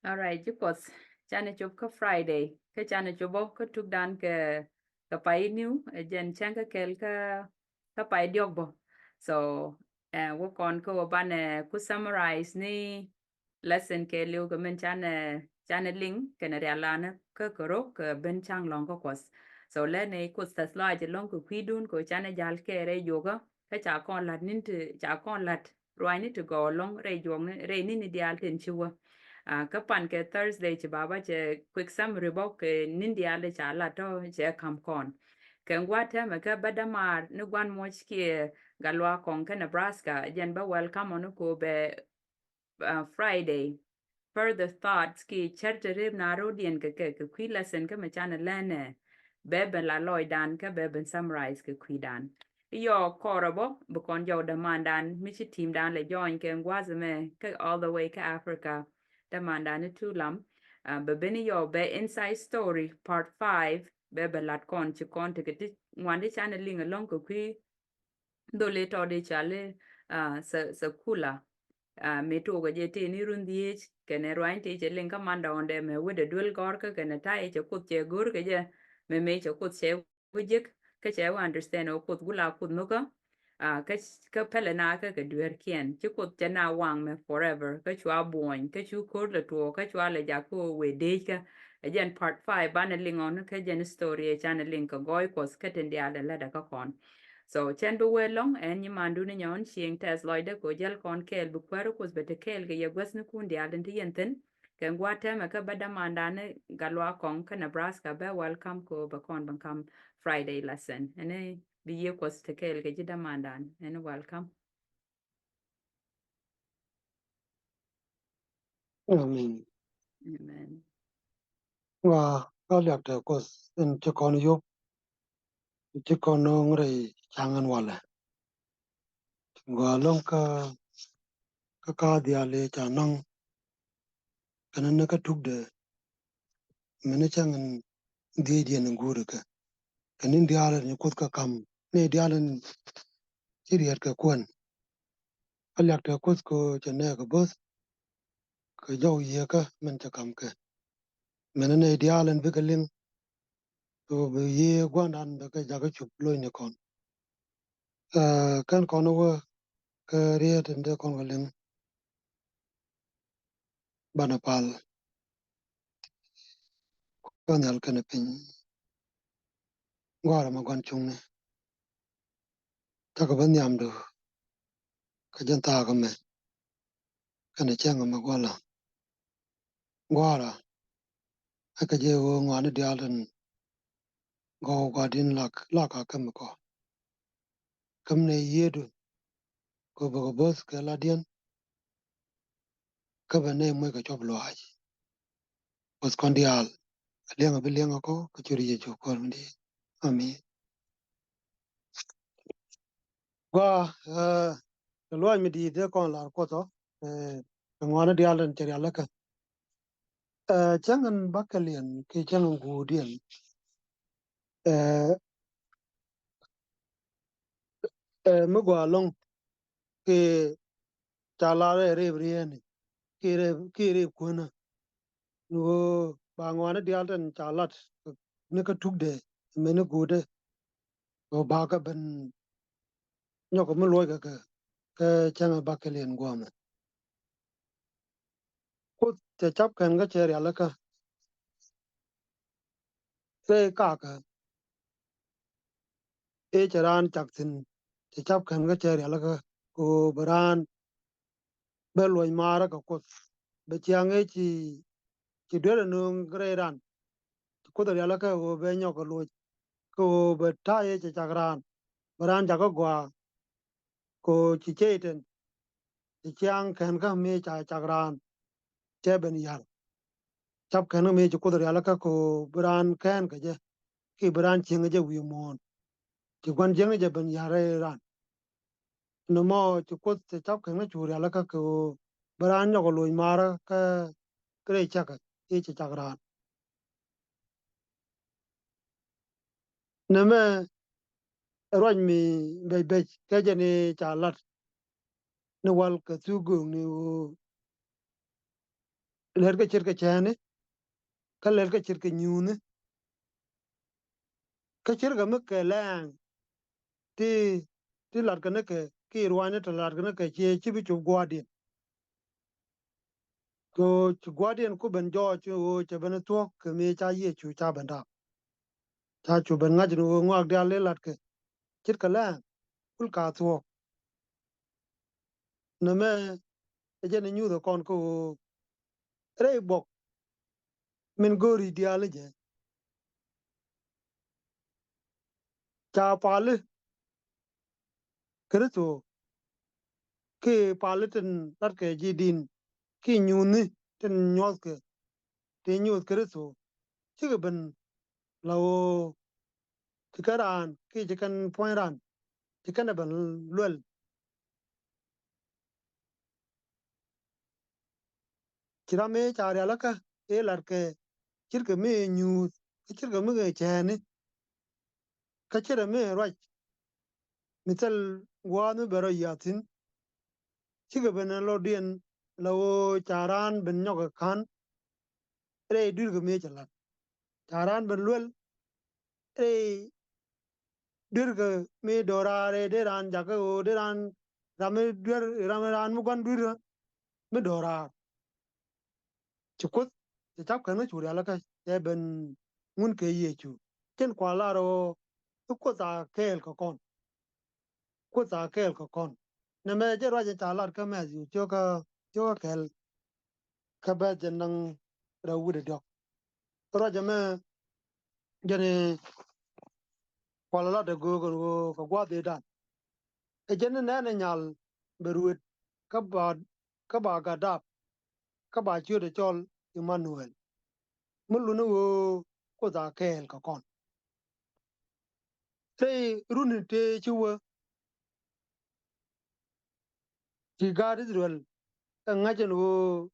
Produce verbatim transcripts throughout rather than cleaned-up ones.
All right, ji̱ Kuɔth, canɛ cop kä Friday, kä canɛ cop bä kä tukdan kɛ, kɛ pay niw, ɛ jɛn cäŋ kä kɛl kä, kä pay diɔk bä. So, ɛ, wä kɔn kä wä banɛ ku summarize ni lesson kɛɛliw kɛ min canɛ, canɛ liŋ kɛnɛ rialanä kä kɛ rok kɛ ben ca̱ŋ lɔ̱ŋ kä Kuɔth. So, lɛ ni Kuoth tɛth lɔaac ɛlɔ̱ŋ kɛ kui̱dun kɛ canɛ jal kɛ rɛy juɔkä, kä ca kɔn la̱t ni̱n ti, ca kɔn la̱t ruaacni ti gɔw ɛlɔ̱ŋ rɛy juɔkni, rɛy ni̱ni diaal tin ci wä. Ah, kä pan kɛ Thursday ci baba cɛ quick summary bä kɛ ni̱n diaal ti ca lat tɔ cɛ ka̱m kɔn. Kɛ ŋua̱t tɛmɛ kä bä dämaar ni gua̱n muɔc kiɛ Gatluak Kɔŋ kä Nebraska, jɛn bä welcome ɔni ko bɛ, ah, Friday. Further thoughts ki cär te rep na rodiɛn kɛ kɛ, kɛ kui̱ lesson kä mɛ canɛ lɛnɛ. Bɛ ben la lɔcdan kä bɛ ben summarize kɛ kui̱dan. Iyɔ kɔrɔ bɔ, bi kɔn jɔw dämandan, mi ci teamdan lɛ join kɛ ŋua̱th mɛ, kɛ all the way kɛ Africa. Dämandan ni tu lam. Ah, bɛ ben iyɔ bɛ inside story part five, bɛ bɛ lat kɔn ci kɔn tekɛ ti ŋuan ti canɛ liŋ ɛlɔ̱ŋ kɛ kui̱ dholi tɔt i̱ cali, ah, sa-, sakula. Ah, mi tuɔkɛ jɛ tëë ni run dhiec, kɛnɛ ruany tëë cɛ liŋ kä mandɔɔndɛ mɛ wetdɛ duel gɔr kä kɛnɛ ta̱yɛ cɛ Kuoth cɛ go̱r kɛ jɛ, mɛ mëë cɛ Kuoth cɛ wä jek, kä cɛ wä understand ɔ Kuoth gula Kuoth nokä. Ah, kä, kä pɛlɛ na kä kɛ dueerkiɛn, ci Kuoth cɛ na waŋ mɛ forever, kä cua buɔny, kä cu ko̱r lɛ tuɔɔk, kä cua lɛ jak kä wee dec kä. Ɛ jɛn part five banɛ liŋ ɔn, kä jɛn story ɛ canɛ liŋ kɛ gɔɔy Kuɔth, kä tin diaal ɛ lätdɛ kä kɔn. So, cɛn bi wee lɔŋ, ɛn nyi mandun ni nyɔn cieŋ tɛth lɔcdä ko jäl kɔn kɛɛl bi kuäär Kuoth bɛ te kɛɛl kɛ yɛ guäthnikun diaal tin ti yɛn thi̱n. Kɛ ŋua̱t tɛmɛ kä bä dämandan ni Gatluak Kɔŋ kä Nebraska bɛ welcome ko bɛ kɔn bɛ ka̱m Friday lesson. Ɛn bi yɛ Kuoth te kɛɛl kɛ ji̱ dämandan. Ɛn welcome. Amen. Amen. Wa, ka liak te Kuoth in ci kɔn yop, ci kɔn no̱o̱ŋ rɛy ca̱ŋ in walɛ. Gɔaa ɛlɔ̱ŋ kä, kä ka diaal i̱ ca naŋ kɛn ni kä tukdɛ, mini cäŋ in dhiecdiɛn in guuri kɛ. Kɛn in diaal in Kuoth kä kam, ni diaal in ci riet kɛ kuɛn. A liak te Kuoth ko cɛ nɛɛk kɛ bo̱th, kɛ jɔw yieekä min cɛ kam kɛ. Mɛn ni diaal in bikɛ liŋ, kɛ bi yiëë gua̱ndan bɛ kɛ jakä cup lo̱cnikɔn. Ɛ, kɛn kɔn wä kä riet in dee kɔn wä liŋ, banɛ pal. Kuoth Nhial kɛnɛ piny. Gua̱a̱rä mɛ gua̱n cuŋni. Cakɛ bä nhiamdu kä jɛn thaak ɛmɛ kɛnɛ cäŋ ɛmɛ gua̱la. Gua̱a̱rä, ɛ kɛ jɛ ɣöö ŋɔaani diaal tin gɔw gua̱di̱n lak, lak a käm kɔ. Käm nɛ yiëëdu kɛ bä kɛ bo̱th kɛ ladiɛn, kä bɛ nɛ muec kɛ cuɔp luaac. Bo̱th kɔn diaal, a liɛŋ a bi liɛŋ a kɔ, kɛ curi Yecu Kuäär mi di̱i̱t. Amin. Gua, ɛ, kɛ luaac mi di̱i̱t dee kɔn lar Kuoth ɔ, ɛ, kɛ ŋɔaani diaal tin cɛ rialikä. Ɛ, cäŋ in bäkɛliɛn ki cäŋ in guudiɛn. Ɛ, ɛ, mi gɔaa ɛlɔ̱ŋ ki ca lar ɛ rep rieni, ki rep, ki rep kuänä. Ni ɣöö ba ŋɔaani diaal tin ca lat ni kä tukdɛ, mɛn ni guudɛ. Ɣöö ba kɛ ben nyɔk mi luɔc kɛ kɛ, kɛ cäŋ in bäkɛliɛn guɔmɛ. Kuoth cɛ cap kɛn kä cɛ rialikä. Rɛy kakä, ëë cɛ raan cak thi̱n, cɛ cap kɛn kä cɛ rialikä, kɛ ɣöö bɛ raan bɛ luɔc maarä kɛ Kuoth. Bɛ ciaŋ ëë ci, ci duer ɛ nööŋ rɛy ran. Ci Kuoth rialikä kɛ ɣöö bɛ nyɔk kɛ luɔc, kɛ ɣöö bɛ ta̱a̱ ëë cɛ cak raan. Bɛ raan jakä gɔaa, kɛ ɣöö ci Cɛytan, ci ciaŋ kɛn kä mi ca cak raan, cɛ ben ya̱r. Cap kɛn kä mi ci Kuoth rialikä kɛ ɣöö bi raan kɛn kɛ jɛ, ki bi raan cieŋ kɛ jɛ wi̱i̱ muɔ̱ɔ̱n. Ci gua̱n jiäkni jɛ ben ya̱r rɛy ran. Nɔmɔ ci Kuoth cɛ cap kɛn kä cu rialikä kɛ ɣöö bi raan nyɔk kɛ loc maarä kä, kä rɛy cäkä i̱ cɛ cak raan. Nɛmɛ ruac mi bɛc bɛc kɛ jɛ ni ca lat ni wal kɛ thuk gööŋni ɣöö Lɛt kɛ ce̱tkɛ cäätni, kä lɛt kɛ ce̱tkɛ nyuuthni. Kä ce̱tkɛ mi kɛ lɛɛŋ ti, ti latkɛ ni kɛ, ki ruaacni ti latkɛ ni kɛ, ciɛ ci bi cop gua̱a̱thdiɛn. Kɛ ɣöö ci gua̱a̱thdiɛn ku ben jɔɔc ɣöö cɛ ben thuɔ̱k kɛ mëë ca Yecu ca ben dap. Ca cu ben ŋa̱c ni ɣöö ŋɔak diaal i̱ latkɛ ce̱tkɛ lɛɛŋ, kulkɛ thuɔ̱k. Nɛmɛ ɛ jɛn i̱ nyuuthɛ kɔn kä ɣöö rɛy buɔk min go̱o̱ri diaal i̱ jɛ, ca pali Kritho, ki pali tin latkɛ ji̱ di̱n, ki nyuuthni tin nyuɔthkɛ, tin nyuuth Kritho, cikɛ ben la ɣöö ci kɛn raan, ki ci kɛn puɔ̱ny ran, ci kɛn ɛ ben luɛl. Ci ram mëë ca rialikä ëë latkɛ ce̱tkɛ mi nyuuth, kä ce̱tkɛ mi cäätni, kä ce̱tkɛ mi ruac, mi thil gua̱a̱th mi bɛ rɔ yiath thi̱n. Cikɛ ben ɛ lɔdiɛn la ɣöö ca raan ben nyɔk ɛ ka̱n rɛy dui̱rkɛ mëë cɛ la̱t. Ca raan ben luɛl rɛy dui̱rkɛ mi do̱raar, rɛy dee raan jakä ɣöö dee raan, ram mi duer, ram mi raan mi gua̱n dui̱rkɛ mi do̱raar. Ci Kuoth, ci ca̱p kɛn kä cu rialikä, cɛ ben ŋun kɛ Yecu. Cɛn kua lar ɣöö i̱ Kuoth a kɛɛl kɛ kɔn. Kuoth a kɛɛl kɛ kɔn. Nɛmɛ jɛ ruac in ca lat kä Mɛthiw cio̱kä, cio̱kä kɛl, kä bɛth jɛ naŋ rɛw wi̱cdɛ diɔ̱k. Ruac ɛmɛ jɛn i̱ kua lat ɛ göök ɛn ɣöö kɛ gua̱a̱th ëëdan. Ɛ jɛn i̱ nɛn ɛ nyal bɛ ruet kä ba, kä ba gat dap, kä ba ciötdɛ cɔl Imanuɛl. Mi luni ɣöö Kuoth a kɛɛl kɛ kɔn. Tëë runi tëë ci wä ci gaat Ithɛrɛl kɛ ŋa̱c ɛn ɣöö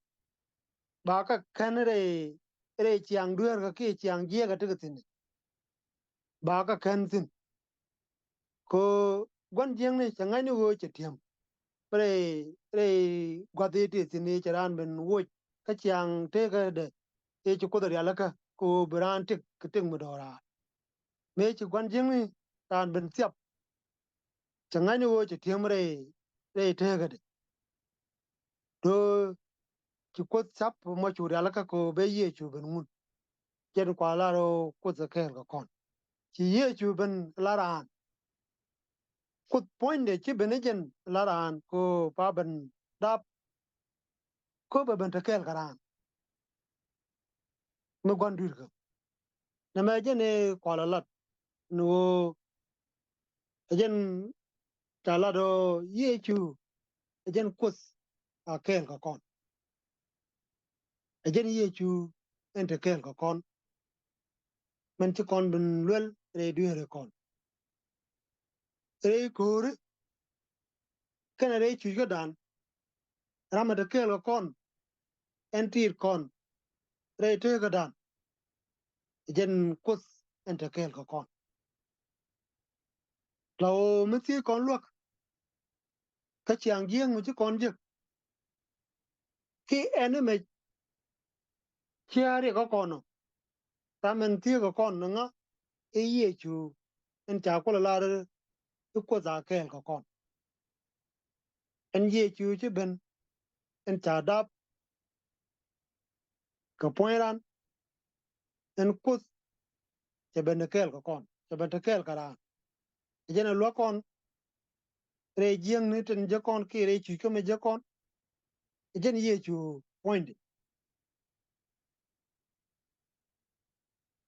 ba kɛ kɛn rɛy, rɛy ciaŋ dueerkä kiɛ ciaŋ jiɛɛkä tekɛ thi̱n. Ba kɛ kɛn thi̱n. Kɛ ɣöö gua̱n jiäkni cɛ ŋa̱cni ɣöö cɛ ti̱em rɛy, rɛy gua̱th ëë tëë thi̱n ëë cɛ raan ben woc kä ciaŋ teekädɛ ëë ci Kuoth rialikä kɛ ɣöö bi raan tëk kɛ tëk mi do̱raar. Mëë ci gua̱n jiäkni raan ben thiap, cɛ ŋa̱cni ɣöö cɛ ti̱em rɛy, rɛy teekädɛ. Do̱ ci Kuoth ca̱p mɔ cu rialikä kɛ ɣöö bɛ Yecu ben ŋun. Jɛn kua lar ɣöö Kuoth ɛ kɛɛl kɛ kɔn. Ci Yecu ben la raan. Kuoth puɔ̱nydɛ ci ben i̱ jɛn la raan kɛ ɣöö ba ben dap, kä bɛ ben te kɛɛl kɛ raan mi gua̱n dui̱rkä. Nɛmɛ jɛn i̱ kua la lat ni ɣöö ɛ jɛn ca lat ɣöö Yecu ɛ jɛn Kuoth a kɛɛl kɛ kɔn. Ɛ jɛn Yecu ɛn te kɛɛl kɛ kɔn. Mɛn ci kɔn ben luɛl rɛy dueeri kɔn, rɛy kööri kɛnɛ rɛy cuc kädan. Ram ɛ te kɛɛl kɛ kɔn, ɛn tiit kɔn rɛy teekädan. Ɛ jɛn Kuoth ɛn te kɛɛl kɛ kɔn. La ɣöö mi thiec kɔn luäk kä ciaŋ jiäk mi ci kɔn jek, ki ɛn imec cia riɛk kä kɔn ɔ. Ram ɛn thieekä kɔn ni ŋa? I̱ Yecu in ca kulɛ lar i̱ Kuoth a kɛɛl kɛ kɔn. Ɛn Yecu ci ben in ca dap kɛ puɔ̱ny ran. Ɛn Kuoth cɛ ben te kɛɛl kɛ kɔn, cɛ ben te kɛɛl kɛ raan. Ɛ jɛn ɛ luäk kɔn rɛy jiäkni tin jek kɔn kiɛ rɛy cuc kä mi jek kɔn. Ɛ jɛn Yecu puɔ̱nydɛ.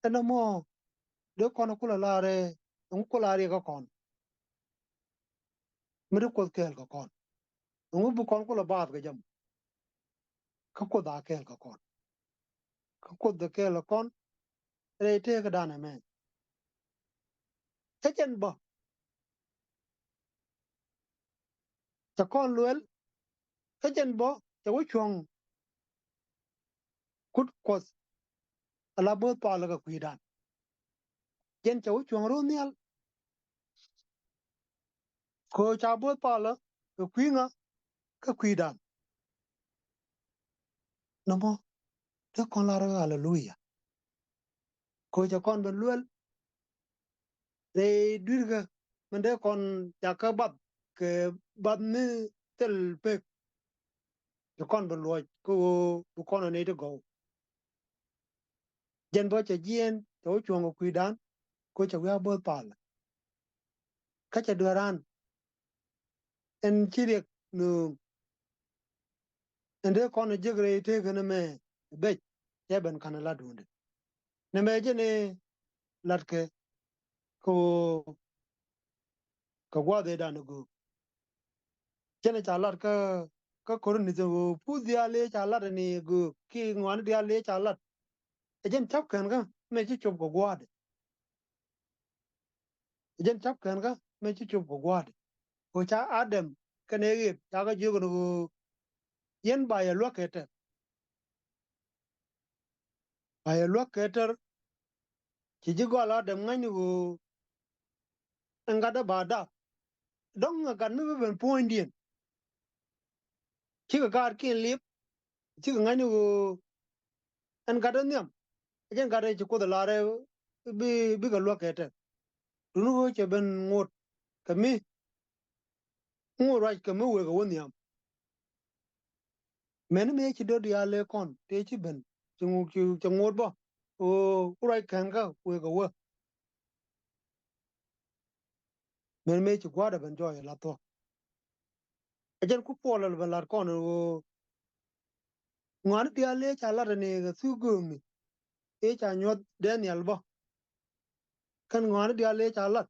Ɛn ɛmɔ dee kɔn kulɛ lar ɛ, ɛŋu kulɛ a riɛk kä kɔn? Mi dee Kuoth kɛɛl kɛ kɔn, ɛŋu bi kɔn kulɛ baath kɛ jɛ mɔ? Kä Kuoth a kɛɛl kɛ kɔn. Kä Kuoth dee kɛɛl kɛ kɔn rɛy teekädan ɛmɛ. Kä jɛn bä cɛ kɔn luɛl, kä jɛn bä cɛ wä cuɔ̱ŋ kut Kuɔth ala bo̱o̱th palä kɛ kui̱dan. Jɛn cɛ wä cuɔ̱ŋ ro̱o̱ nhial. Kɛ ɣöö ca bo̱o̱th palä kɛ kui̱ ŋa? Kɛ kui̱dan. Nɔmɔ Dee kɔn lar ɣä aleluya. Kɛ ɣöö cɛ kɔn ben luel rɛy dui̱rkä min dee kɔn jakä bath kɛ bath mi thil pek. Cɛ kɔn ben luɔc kɛ ɣöö bi kɔn ɛ nɛy ti gɔw. Jɛn bä cɛ jiɛɛn cɛ wä cuɔ̱ŋ kɛ kui̱dan kɛ ɣöö cɛ wi̱i̱ a bo̱o̱th palä. Kä cɛ dueeran ɛn ci riɛk nööŋ. Ɛn dee kɔn ɛ jiäk rɛy tëëkɛ nɛmɛ bec cɛ ben ka̱n ɛ lat duundɛ. Nɛmɛ jɛn ɛ latkɛ kɛ ɣöö kɛ gua̱a̱th ëëdan ɛ göök. Jɛn ɛ ca lat kä kä Korinth ɛ ɣöö puth diaal ëë ca lat ɛn ɛ göök kiɛ ŋɔaani diaal ëë ca lat. Ɛ jɛn ca̱p kɛn kä mëë ci cop kɛ gua̱a̱thdɛ. Ɛ jɛn ca̱p kɛn kä mëë ci cop kɛ gua̱a̱thdɛ. Ɣöö ca Adam kɛnɛ Ëëp ca kɛ jiök ɛn ɣöö yɛn ba yɛ luäk kɛ tɛr. Ba yɛ luäk kɛ tɛr. Ci ji̱ gɔal Adam ŋa̱cni ɣöö ɛn gatdä ba dap. Dɔ̱ŋ ɛ gat mi bi ben puɔ̱nydiɛn. Cikɛ gaatkiɛn liep. Cikɛ ŋa̱cni ɣöö ɛn gatdä nhiam. Ɛ jɛn gatdä ci Kuoth ɛ lar ɛ bi bikɛ luäk kɛ tɛr. Duundɛ ɣöö cɛ ben ŋot kɛ mi ŋot ruac kɛ mi wëë kɛ wä nhiam. Mɛni mëë ci döör diaal ëë kɔn tëë ci ben cɛ ŋot bä ɣöö ruac kɛn kä wëë kɛ wä. Mɛni mëë ci gua̱a̱thdɛ ben jɔɔc ɛ la thuɔ̱k. Ɛ jɛn ku Puɔl ɛ ben lat kɔn ɛ ɣöö ŋɔaani diaal ëë ca lat ɛn ɛ kɛ thuk göökni ëë ca nyuɔ̱th Daniel bä. Kɛn ŋɔaani diaal ëë ca lat.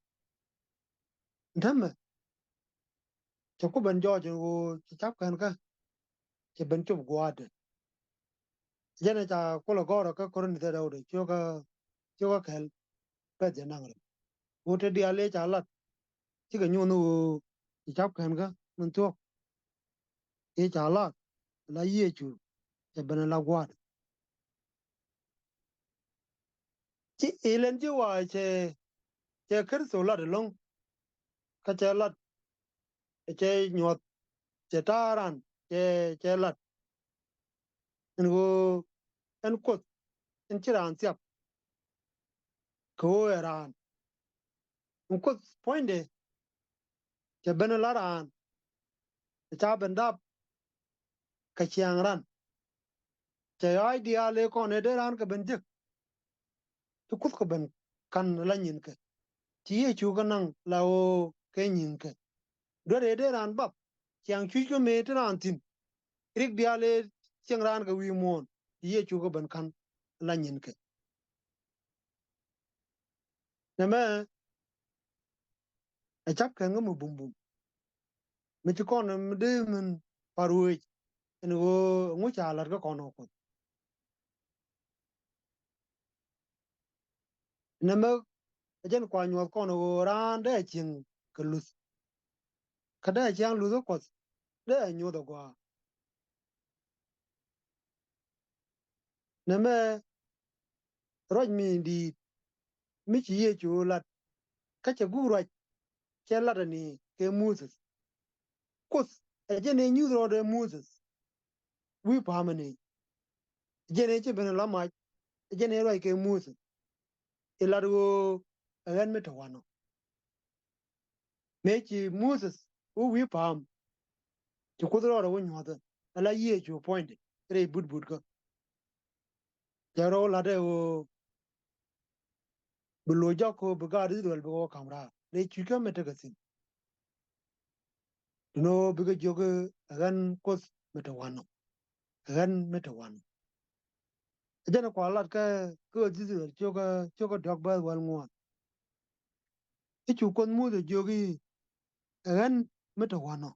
Tämɛ cɛ ku ben jɔɔc ɛn ɣöö cɛ ca̱p kɛn kä cɛ ben cop gua̱a̱thdɛ. Jɛn ɛ ca kulɛ gɔ̱rä kä Korinth ɛ rɛwdɛ cio̱kä cio̱kä kɛl pɛth jɛ naŋ rɛw. Ɣöö te diaal ëë ca lat cikɛ nyuɔ̱th ni ɣöö cɛ ca̱p kɛn kä min thuɔ̱k. Ëë ca lat la Yecu cɛ ben la gua̱a̱thdɛ. Ci ilɛn ci wa cɛ cɛ Kritho lat ɛlɔ̱ŋ. Kä cɛ lat cɛ nyuɔ̱th cɛ ta̱a̱ ran cɛ cɛ lat. Ɛn ɣöö ɛn Kuoth ɛn ci raan thiap. Kɛ ɣöö ɛ raan ɛn Kuoth puɔ̱nydɛ cɛ ben la raan ɛ ca ben dap kɛ ciaŋ ran. Cɛ ɣaac diaal ëë kɔn ëë dee raan kɛ ben jek. Ci Kuoth kɛ ben ka̱n la nyinkɛ. Ci Yecu kɛ naŋ la ɣöö kɛ nyinkɛ. Duer ëë dee raan bap ciaŋ cuc kä mëë ti raan thi̱n. Rik diaal ëë cieŋ raan kɛ wi̱i̱ muɔ̱ɔ̱n ci Yecu kɛ ben ka̱n la nyinkɛ. Nɛmɛ ɛ ca̱p kɛn kä mi bumbum. Mi ci kɔn mi dee min pa̱r wec ɛn ɣöö ŋu ca la̱t kä kɔn ɔ Kuoth. Nɛmɛ ɛ jɛn kua nyuɔ̱th kɔn ɣöö raan dee a cieŋ kɛ luth. Kä dee a ciaŋ luth kä Kuɔth dee a nyuɔ̱th a gɔaa. Nɛmɛ ruac mi di̱i̱t mi ci Yecu lat kä cɛ guuk ruac cɛ lat ani kɛ Moses. Kuoth ɛ jɛn ëë nyuth rɔɔdɛ Moses wi̱i̱ pa̱a̱mɛ ni. Ɛ jɛn ëë ci ben la mac ɛ jɛn ëë ruac kɛ Moses. Ilat ɣöö ɛ ɣän mi te wanɔ. Mëë ci Moses wä wi̱i̱ pa̱a̱m ci Kuoth rɔɔdɛ wä nyuɔ̱thä ala Yecu puɔ̱nydɛ rɛy but but kä. Cɛ rɔw latdɛ ɣöö bi lo̱c jɔk ɣöö bi gaat Ithɛrɛl bikɛ wä ka̱m raar rɛy cuc kä mi tekɛ thi̱n. Duundɛ ɣöö bikɛ jiök ɛ ɣän Kuoth mi te wanɔ. Ɛ ɣän mi te wanɔ. Ɛ jɛn kua lat kä kä Ithɛrɛl cio̱kä cio̱kä diɔ̱k bɛth wäl ŋuan. I̱ cu Kuoth Muthɛ jiök i̱ ɛ ɣän mi te wanɔ.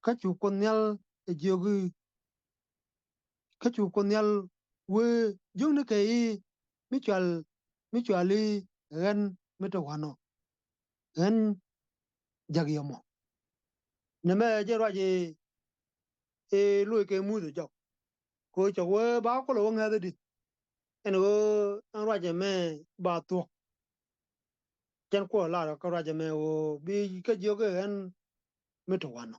Kä cu Kuoth Nhial ɛ jiök i̱ kä cu Kuoth Nhial wee jiöknikɛ i̱ mi cual mi cual i̱ ɛ ɣän mi te wanɔ. Ɣän jak yɛ mɔ. Nɛmɛ jɛ ruac i̱ i̱ loc kɛ Muthɛ jɔk. Kɛ ɣöö cɛ wee ba kulɛ wä ŋäthädi. Ɛn ɣöö ɛn ruac ɛmɛ ba thuɔ̱k. Cɛn kuɔ lar kä ruac ɛmɛ ɣöö bi kä jiök i̱ ɣän mi te wanɔ.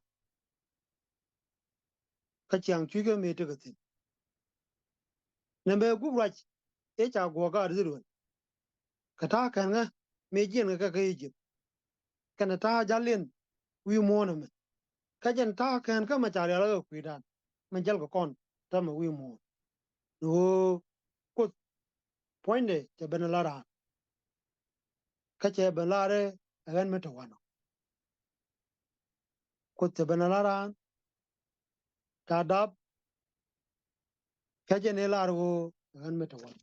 Kä ciaŋ cuc kä mi tekɛ thi̱n. Nɛmɛ gup ruac ëë ca guɔ̱ɔ̱k gaat I-thɛ-rɛl kɛ ta̱a̱ kɛn ŋä mëë jiɛn kɛ kɛ kä I-jëp, kɛnɛ ta̱a̱ ja̱liɛn wi̱i̱ muɔ̱ɔ̱n ɛmɛ. Kä jɛn ta̱a̱ kɛn kä mɛ ca rial kä kui̱dan mɛ jäl kɛ kɔn täämɛ wi̱i̱ muɔ̱ɔ̱n. Ni ɣöö Kuoth puɔ̱nydɛ cɛ ben ala raan, kä cɛ ben lar ɛ ɣän mi te wanɔ. Kuoth cɛ ben ala raan, ca dap, kä jɛn ëë lar ɣöö ɣän mi te wanɔ.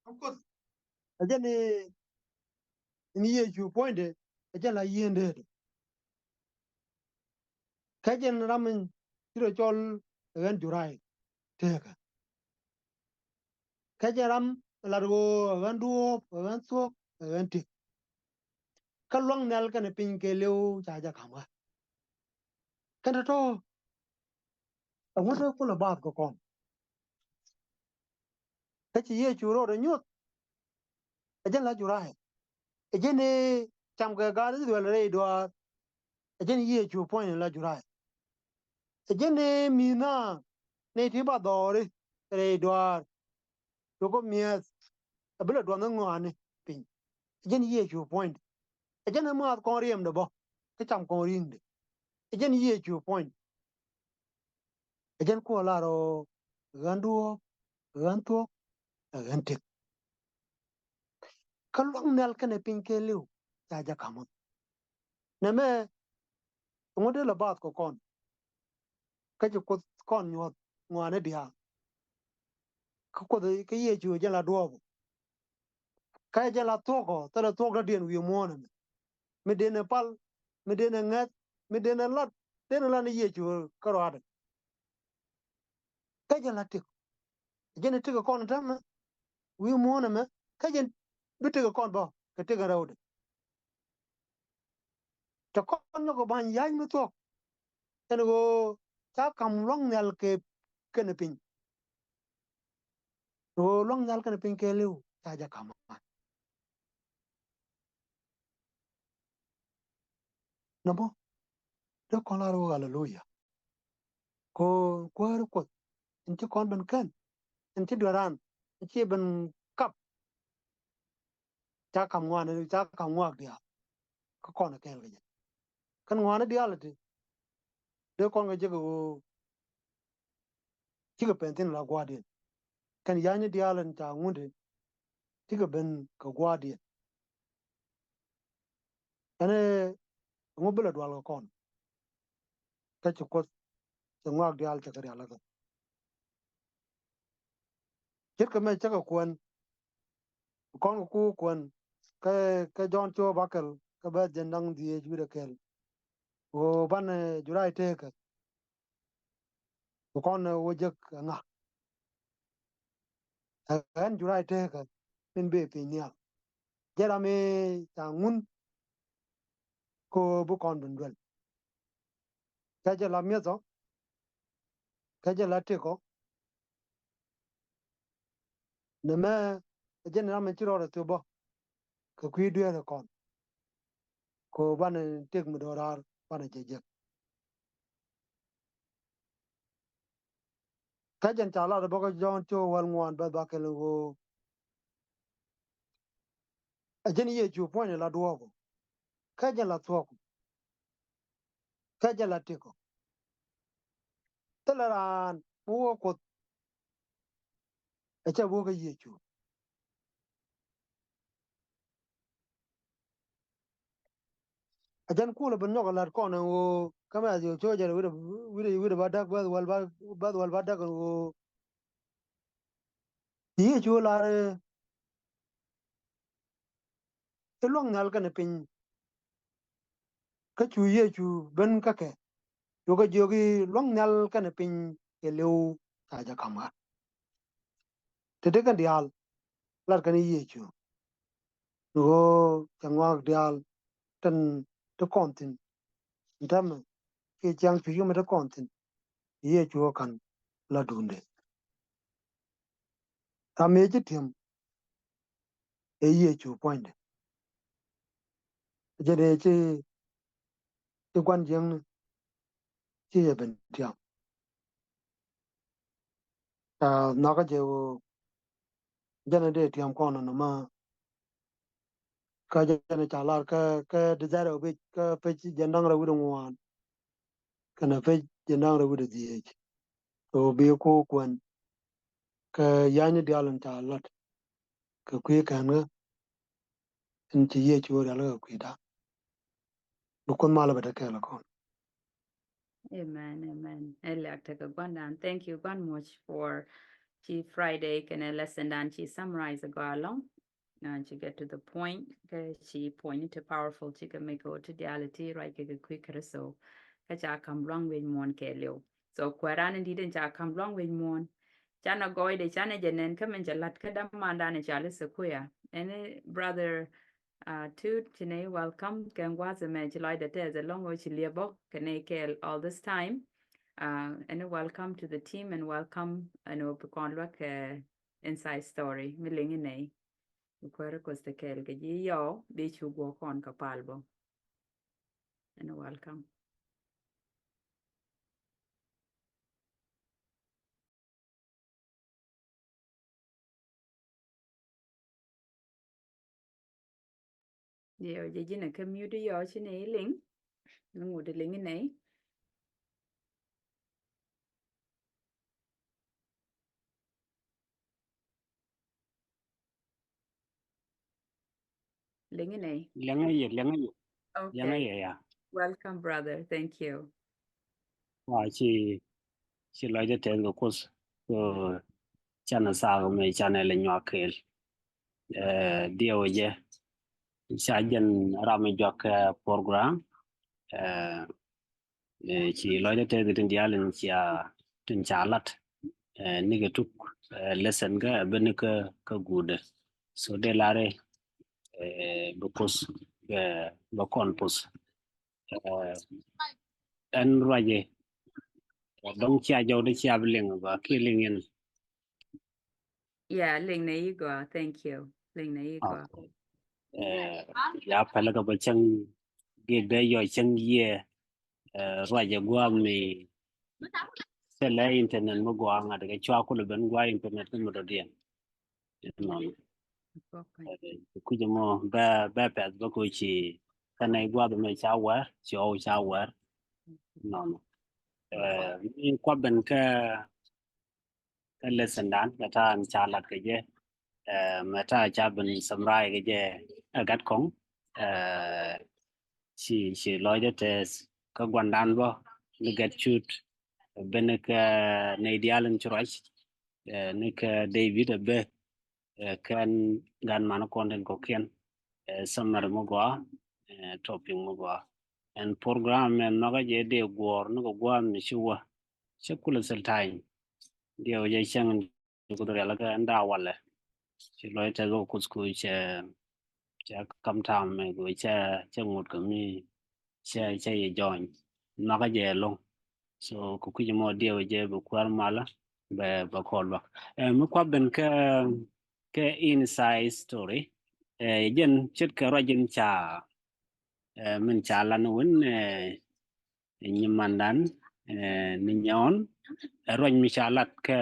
Kä Kuoth ɛ jɛn ëë, in Yecu puɔ̱nydɛ ɛ jɛn la yieen deet. Kä jɛn ram in ci rɔ cɔl ɛ ɣän Juray teekä. Kä jɛn ram lat ɣöö ɛ ɣän duɔ̱ɔ̱p, ɛ ɣän thuɔ̱k, ɛ ɣän tëk. Kä lua̱ŋ nhial kɛnɛ piny kɛɛliw ca jɛ ka̱m ɣä. Kɛn tɔ̱tɔ̱ ɛŋu dee kulɛ baath kɛ kɔn? Kä ci Yecu rɔɔdɛ nyuɔ̱th, ɛ jɛn la Juray. Ɛ jɛn ëë cam kɛ gaat I-thɛ-rɛl rɛy dɔaar. Ɛ jɛn Yecu puɔ̱ny la Juray. Ɛ jɛn ëë mi̱th naath nɛy ti ba dhɔɔri rɛy dɔaar. Cukɛ mi̱eth ɛ bi lɛ duɔth ni ŋɔaani piny. Ɛ jɛn Yecu puɔ̱nydɛ. Ɛ jɛn ëë maath kɔn riɛmdɛ bä, kä cam kɔn ri̱ŋdɛ. Ɛ jɛn Yecu puɔ̱nydɛ. Ɛ jɛn Kuoth lar ɣöö ɣän duɔ̱ɔ̱p, ɣän thuɔ̱k, ɛ ɣän tëk. Kä lua̱ŋ nhial kɛnɛ piny kɛɛliw ca jɛ ka̱m ɣä. Nɛmɛ ɛŋu dee lɛ baath kɛ kɔn? Kä ci Kuoth kɔn nyuɔ̱th ŋɔaani diaal. Kä Kuoth kä Yecu ɛ jɛn la duɔ̱ɔ̱p ɔ. Kä ɛ jɛn la thuɔ̱k ɔ, thilɛ thuɔ̱k dɔ̱diɛn wi̱i̱ muɔ̱ɔ̱n ɛmɛ. Mi den ɛ pal, mi den ɛ ŋäth, mi den ɛ lat, den ɛ lat ni Yecu kä ruaadɛ. Kä jɛn la tëk. Jɛn ɛ tëk kɛ kɔn täämɛ wi̱i̱ muɔ̱ɔ̱n ɛmɛ, kä jɛn bi tëk kɛ kɔn bä kɛ tëk in rɛwdɛ. Te kɔn nyɔk kɛ ba̱ny ya̱c mi thuɔ̱k. Ɛn ɣöö ca ka̱m lua̱ŋ nhial kɛ kɛnɛ piny. Ɣöö lua̱ŋ nhial kɛnɛ piny kɛɛliw ca jɛ ka̱m. Nɔmɔ dee kɔn lar ɣöö aleluya. Kɛ ɣöö Kuäär Kuoth in ci kɔn ben kän, in ci dueran, in ci ben kap. Ca ka̱m ŋuan, ca ka̱m ŋuak diaal. Kä kɔn kɛɛl kɛ jɛ. Kɛn ŋuani diaal ti dee kɔn kɛ jek ɣöö cikɛ pɛn thi̱n la gua̱a̱rdiɛn. Kɛn ya̱cni diaal in ca ŋundi cikɛ ben kɛ gua̱a̱rdiɛn. Ɛn ɛ ŋu bi lɛ dual kɛ kɔn. Kä ci Kuoth cɛ ŋuak diaal cɛ kɛ rial kä kɛ. Ce̱tkɛ mɛ cä kɛ kuɛn. Kɔn kɛ ku kuɛn kä, kä Jɔ̱ɔ̱n cio̱o̱k bäkɛl kä bɛ̈th jiɛn da̱ŋ dhieec wi̱cdɛ kɛl. Ɣöö banɛ Juray teekä. Kɛ kɔn ɛ wä jek ɛ ŋa? Ɛ ɣän Juray teekä min bëë piny nhial. Jɛ ram ëë ca ŋun kɛ ɣöö bi kɔn ben duel. Kä jɛ la mi̱eth ɔ, kä jɛ la tëk ɔ. Nɛmɛ ɛ jɛn ram in ci rɔɔdɛ thöp bä kɛ kui̱ dueerɛ kɔn. Kɛ ɣöö banɛ tëk mi do̱raar banɛ jɛ jek. Kä jɛn ca lat bä kä Jɔ̱ɔ̱n cio̱o̱k wäl ŋuan bɛ̈th bäkɛl ɣöö ɛ jɛn Yecu puɔ̱ny la duɔ̱ɔ̱p ɔ. Kä jɛn la thuɔ̱k ɔ. Kä jɛn la tëk ɔ. Thilɛ raan mi wä Kuoth ɛ cɛ wä kä Yecu. A jɛn kulɛ ben nyɔk a lat kɔn ɛn ɣöö kä Mɛthiw cio̱o̱k jiɛn wi̱cdɛ, wi̱cdɛ, wi̱cdɛ bädäk bɛ̈th wäl bä, bɛ̈th wäl bädäk ɛn ɣöö Yecu lar i̱ lua̱ŋ nhial kɛnɛ piny. Kä cu Yecu ben kä kɛ, cu kɛ jiök i̱ lua̱ŋ nhial kɛnɛ piny kɛɛliw ca jɛ ka̱m ɣä. Te dee kɛn diaal lat kɛn i̱ Yecu ni ɣöö cɛ ŋɔak diaal tin te kɔn thi̱n. Täämɛ kiɛ ciaŋ cuc kɛ mi te kɔn thi̱n, Yecu ɛ ka̱n la duundɛ. Ram mëë ci ti̱em ɛ Yecu puɔ̱nydɛ. Jɛn ëë ci, ci gua̱n jiäkni ci jɛ ben tiam. Nhɔkä jɛ ɣöö jɛn a dee tiɛm kɔn nɔmɔ. Kä jɛn ca lar kä, kä Desire of Age, kä pec jiɛn da̱ŋ rɛw wi̱cdɛ ŋuan kɛnɛ pec jiɛn da̱ŋ rɛw wi̱cdɛ dhieec. Ɣöö bi ku kuɛn kä ya̱ny diaal in ca lat kɛ kui̱ kɛn ɣä in ci Yecu rial kɛ kui̱da. Bi Kuoth mal bɛ te kɛɛl kɔn. Amen, amen. Ɛ liak tekɛ gua̱ndan. Thank you gua̱n much for ci Friday kɛnɛ lesson dan ci summarize a go along. And ci get to the point. Kɛ ci point ni te powerful ci kɛ make o ti diality right kɛ kɛ quick so. Kɛ ca kam luaŋ wec muɔn kɛ liw. So kuɛran in didin ca kam luaŋ wec muɔn. Canɛ gɔɔydɛ canɛ jɛ nɛn kä min cɛ lat kä dämandan ca li Sekuya. Any brother Uh, Tut, ci nɛy welcome kɛ gua̱a̱th ɛmɛ ci lɔcdɛ tɛth ɛlɔ̱ŋ ɣöö ci liɛp bä kɛ nɛy kɛɛl all this time. Uh, and welcome to the team and welcome ɛn ɣöö bi kɔn luäk kɛ inside story mi liŋ inɛy. Bi kuäär Kuoth te kɛɛl kɛ ji̱ yɔw bi cu guɔ kɔn kɛ pal bä. And welcome. Yɛ ɔ jɛ ji̱n ɛ kä miut i̱ yɔɔ ci nɛ i̱ liŋ. Ni ŋut i̱ liŋ inɛ i̱ liŋ inɛ i̱. Liŋ i̱ yɛ, liŋ i̱ yɛ. Okay. Liŋ i̱ yɛ, ya. Welcome, brother. Thank you. Wa ci, ci lɔcdɛ tɛth kɛ Kuoth. Kɛ canɛ thaak mɛ canɛ lɛ nyuak kɛɛl. Ɛ, diɛw jɛ ca jɛn ram mi juak kɛ program. Ɛ, ɛ, ci lɔcdɛ tɛth tin diaal in cia, tin ca lat. Ɛ, nikɛ tuk, ɛ, lesson kä ɛ ben kä, kä guudɛ. So dee lar ɛ, ɛ, bi Kuoth, ɛ, bɛ kɔn puth. Ɛ, ɛn ruacɛ. Dɔ̱ŋ cia jɔw dee cia bi liŋ ba kiɛ liŋ yɛn. Yeah, liŋ nɛ yi gɔaa. Thank you. Liŋ nɛ yi gɔaa. Okay. Ɛ, ya pɛlɛ kɛ bä cäŋ gi̱i̱k dee yɔ cäŋ yiɛ. Ɛ, ruacɛ gua̱a̱th mi thilɛ internet mi gɔaa ŋa̱t kɛ cua kulɛ ben gua̱a̱th internet ni mi dɔ̱diɛn. Inɔnɔ. Ɛ, kui̱c mɔ bɛ, bɛ pɛth bä ko ci kɛnɛ gua̱a̱th mɛ ca wɛr, ci ɔw ca wɛr. Inɔnɔ. Ɛ, mi kua ben kä, kä lesson dan, kɛ ta̱a̱ ca lat kɛ jɛ. Ɛ, mɛ ta̱a̱ ca ben summarize kɛ jɛ ɛ gat kɔŋ. Ɛ, ci, ci lɔcdɛ tɛth kä gua̱ndan bä ni gɛt cut. Ben kä nɛy diaal in ci ruac. Ɛ, ni kä David ɛ bɛ, ɛ, kɛn gan man kɔn tin kɔkiɛn. Ɛ, summary mi gɔaa, ɛ, topic mi gɔaa. Ɛn program ɛn nhɔkä jɛ dee guɔ̱ɔ̱r ni kɛ gua̱a̱th mi ci wä. Cɛ kulɛ thil ta̱ny. Diɛw jɛ cäŋ in Kuoth rial kä ɛn daa walɛ. Ci lɔc tɛth kɛ Kuoth ku cɛ, cɛ kam tam mɛ ku cɛ, cɛ ŋut kɛ mi cɛ, cɛ yɛ jɔny. Nhɔkä jɛ ɛlɔ̱ŋ. So kɛ kui̱c mɔ diɛw jɛ bi kuäär malä bɛ, bɛ kɔl luak. Ɛ, mi kua ben kä, kä inside story. Ɛ, jɛn ce̱tkɛ ruac in ca, ɛ, min ca lan win, ɛ, nyimandan, ɛ, ni nyɔn. Ɛ, ruac mi ca lat kɛ,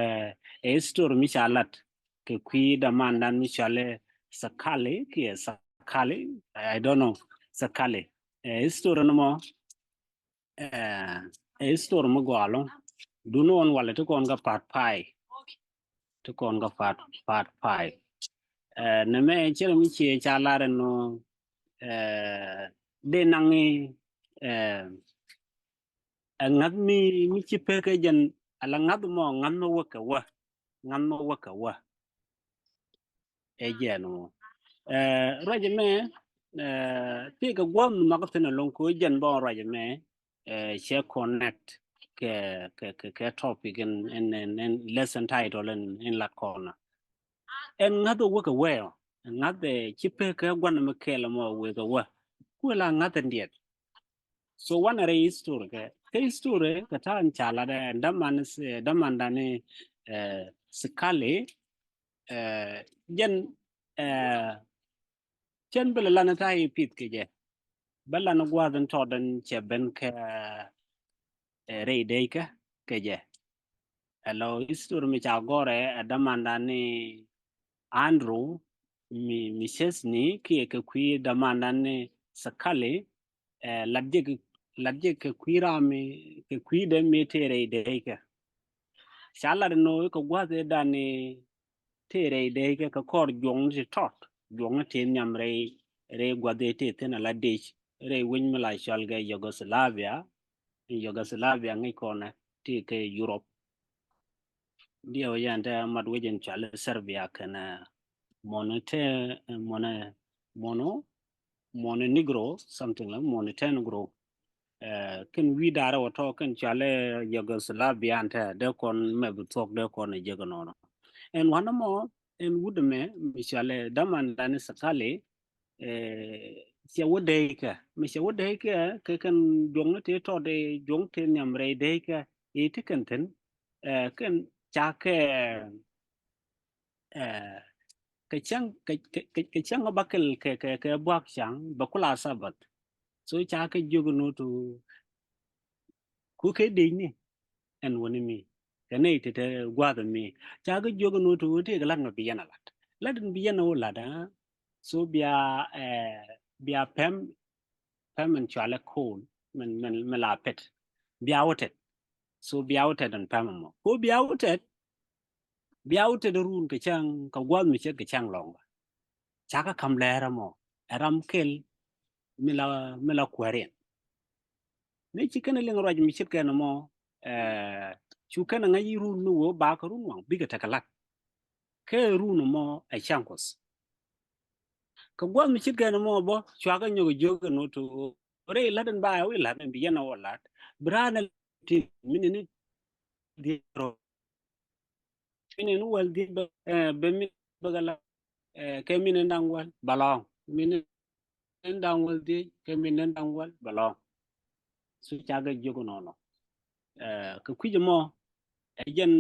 ɛ, story mi ca lat kɛ kui̱ damandan mi cɔalɛ Sakali kiɛ Sakali. I don't know. Sakali. Ɛ, story ni mɔ, ɛ, ɛ, story mi gɔaa ɛlɔ̱ŋ. Duni ɣɔn walɛ ti kɔn kä part five. Ti kɔn kä part, part five. Ɛ, nɛmɛ cɛ mi ciɛ ca lar ɛn nɔ, ɛ, dee naŋ i̱, ɛ, ɛ ŋa̱th mi, mi ci pek ɛ jɛn, ala ŋa̱th mɔ, ŋa̱th mɔ wä kɛ wä. Ŋa̱th mɔ wä kɛ wä. Ɛ jɛn mɔ. Ɛ, ruac mɛ, ɛ, ti kɛ gua̱th mi mak thin ɛlɔ̱ŋ kɛ jɛn bä ruac mɛ, ɛ, cɛ connect kɛ, kɛ, kɛ, kɛ topic in, in, in, in lesson title in, in lat kɔn. Ɛn ŋa̱th wä kɛ wä ɔ. Ŋa̱th, ɛ, ci pek kɛ gua̱n mi kɛl mɔ wä kɛ wä. Kuɛ la ŋa̱th in diɛt. So wanɛ rɛy history kɛ, kɛ history kɛ ta̱a̱ in ca lat ɛ daman, ɛ, damandan ni, ɛ, Sikali, ɛ, jɛn, ɛ, cɛn bi lɛ lan ta̱a̱ i̱ pith kɛ jɛ. Bä lan gua̱a̱th in tɔt in cɛ ben kɛ, ɛ, rɛy dee kɛ, kɛ jɛ. Ɛ lɔ history mi ca gɔrɛ ɛ dämandan ni Andrew mi, mi Chesney kiɛ kɛ kui̱ dämandan ni Sakali, ɛ lat jɛ kɛ, lat jɛ kɛ kui̱ ram mi, kɛ kui̱ dee mi tëë rɛy dee kɛ. Ca lat nɔ kɛ gua̱th ɛ dan ni tëë rɛy dee kɛ, kɛ kɔr juɔ̱ŋ ti tɔt, juɔ̱ŋ ti nhiam rɛy, rɛy gua̱th ɛ tëë thin a la dec rɛy wec mi la cɔl kɛ Yugoslavia. Yugoslavia ŋi̱c kɔnɛ ti kɛ Europe. Diɛ wä yɛn tɛ mat wec in cɔal Serbia kɛn, eh, Monte-, eh, Mone-, Mono-, Montenegro, something like Montenegro. Eh, kɛn wi̱i̱ da̱rɛ wä tɔ kɛn cɔal, eh, Yugoslavia ɛn tɛ dee kɔn mɛ bi thuɔk dee kɔn jek nɔnɔ. Ɛn wanɛ mɔ, ɛn wut mɛ mi cɔal dämandan ni Sakali, eh, cɛ wä dee kɛ, mi cɛ wä dee kɛ, kɛ kɛn juɔ̱ŋ ti tɔt, eh, juɔ̱ŋ ti nhiam rɛy dee kɛ, i̱ ti kɛn thin, eh, kɛn ca kɛ, eh, kɛ cäŋ, kɛ, kɛ, kɛ, kɛ cäŋ bä kɛl kɛ, kɛ, kɛ buak ca̱ŋ bä kula Sabath. So ca kɛ jiök ni tu ku kɛ dec ni ɛn wä ni mi. Kɛ nɛy ti te gua̱a̱th mi ca kɛ jiök ni tu ti kɛ lat mɛ bi yɛn a lat. Lat in bi yɛn a wä lat, ah. So bia, eh, bia pɛm, pɛm in cɔalɛ coal, min, min, min la pet. Bia wä tet. So bia wä tet in pɛm mɔ. Ko bia wä tet, bia wä tet run kɛ cäŋ, kɛ gua̱a̱th mi ce̱t kɛ cäŋ lɔŋ bä. Ca kɛ ka̱m lɛɛrä mɔ, ɛ ram kɛl mi la, mi la kuääriɛn. Ni ci kɛn liŋ ruac mi ce̱t kɛn mɔ, eh, cu kɛn ŋa̱c i̱ run mi wee ba kɛ run waŋ, bikɛ tekɛ lat. Kɛ run mɔ ɛ cäŋ kuɔth. Kɛ gua̱a̱th mi ce̱t kɛn mɔ bä, cua kɛ nyɔk jiök kɛ nɔ tu rɛy lat in ba ɛ wi̱i̱ lat in bi yɛn a wä lat. Bi raan ɛ ti mi ni ni dhiec rɔ. Mi ni ni wäl dhiec bä, eh, bɛ mi bä kɛ lat, eh, kɛ mi ni da̱ŋ wäl bä lɔ̱ŋ. Mi ni ni da̱ŋ wäl dhiec kɛ mi ni da̱ŋ wäl bä lɔ̱ŋ. Su ca kɛ jiök nɔnɔ. Eh, kɛ kui̱c mɔ, ɛ jɛn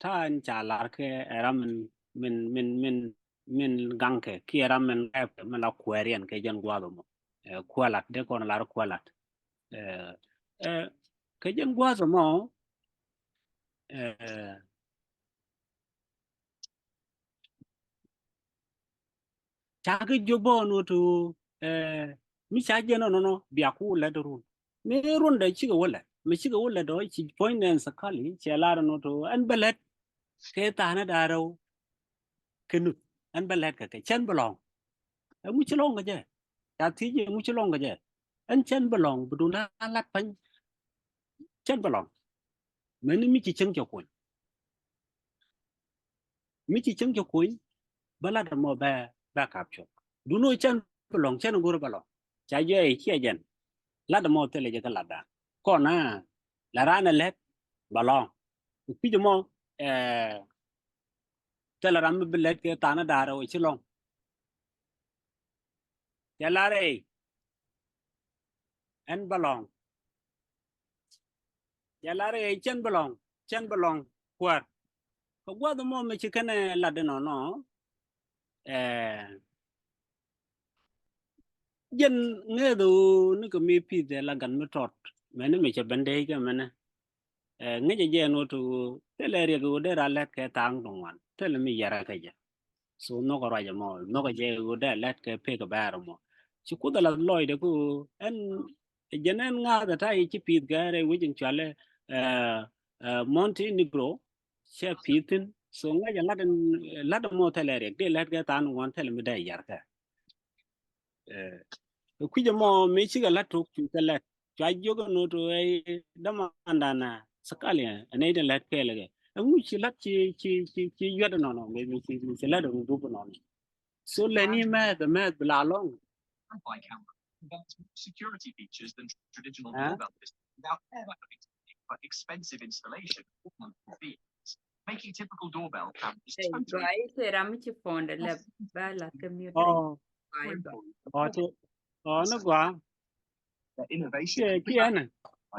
ta̱a̱ in ca lar kɛ ɛ ram min, min, min, min, min gaŋkɛ, kiɛ ram min ŋɛpkɛ, min la kuääriɛn kɛ jɛn gua̱a̱th mɔ. Eh, kuälat, dee kɔn lar kuälat. Eh, eh, kɛ jɛn gua̱a̱th mɔ, eh, ca kɛ jiök bä nɔ tu, eh, mi ca jɛn nɔnɔ bia ku lät run. Mi run dɛ cikɛ wä lät, mi cikɛ wä lät dɔ ci puɔ̱ny nɛn Sakali cɛ lar nɔ tu ɛn bä lät kɛ tha̱a̱ŋ ni da̱ŋ rɛw kɛ nuth, ɛn bä lät kɛ kɛ cɛn bä lɔ̱ŋ. Ɛŋu ci lɔ̱ŋ kɛ jɛ? Ca thiec ɛŋu ci lɔ̱ŋ kɛ jɛ? Ɛn cɛn bä lɔ̱ŋ bi duŋ da̱a̱n lat pa̱ny. Cɛn bä lɔ̱ŋ. Mɛni mi ci cäŋ cɛ kuny. Mi ci cäŋ cɛ kuny bä lat ɛmɔ bɛ, bɛ kap cuɔp. Duno cɛn bä lɔ̱ŋ, cɛn go̱r bä lɔ̱ŋ. Ca jɔɛ ciɛ jɛn. Lat ɛmɔ thilɛ jɛ kä lat da̱a̱n. Kɔn a la raan ɛ lät bä lɔ̱ŋ. Kui̱c ɛmɔ, eh, thilɛ ram mi bi lät kɛ tha̱a̱ŋ ni da̱a̱n rɛw ci lɔ̱ŋ. Cɛ lar ɛ ɛn bä lɔ̱ŋ. Cɛ lar ɛ cɛn bä lɔ̱ŋ, cɛn bä lɔ̱ŋ kuäär. Kɛ gua̱th mɔ mi ci kɛn ɛ lat inɔnɔ, eh, jɛn ŋeeth ɣöö ni kɛ mi pi̱th ɛ la gat mi tɔt. Mɛni mi cɛ ben dee kɛ mɛnɛ. Eh, ŋäcɛ jɛ ɛn ɣöö ti ɣöö thilɛ riɛk ɣöö dee ra lät kɛ tha̱a̱ŋ ti ŋuan. Thilɛ mi yɛrɛ kɛ jɛ. So nhɔkɛ ruac ɛmɔ, nhɔkɛ jɛ ɣöö dee lät kɛ pek ɛ bɛɛr ɛmɔ. Ci Kuoth ɛ lath lɔcdɛ kä ɣöö ɛn jɛn ɛn ŋa̱th ɛ ta̱a̱ ci pi̱th kɛ rɛy wec in cualɛ, eh, eh, Montenegro cɛ pi̱th thi̱n. So ŋäcɛ lat ɛn, lat ɛmɔ thilɛ riɛk, dee lät kɛ tha̱a̱ŋ ti ŋuan, thilɛ mi dee yɛrɛ kɛ. Eh, kui̱c ɛmɔ mëë cikɛ la̱t tok cu kɛ lɛt. Cua jiök ɛn ɣöö to ɛ dämandan Sakali ɛ nɛy tin lät kɛɛl kɛ. Ɛŋu ci la̱t ci, ci, ci, ci yuɛt ɛnɔnɔ, mëë ci, ci, ci la̱t ɛn dup ɛnɔnɔ. So lɛni mɛth, mɛth bi la lɔŋ. Wi-Fi camera. Security features than traditional doorbell systems without ever having to pay for expensive installation or monthly fees. Making typical doorbell cameras totally. Guay, cɛ ram mi ci phone dɛ lɛ bä lath kä mute. Oh. Guay, guay. Oh, ti, oh, ni guay. Innovation. Kiɛ, kiɛ nɛ.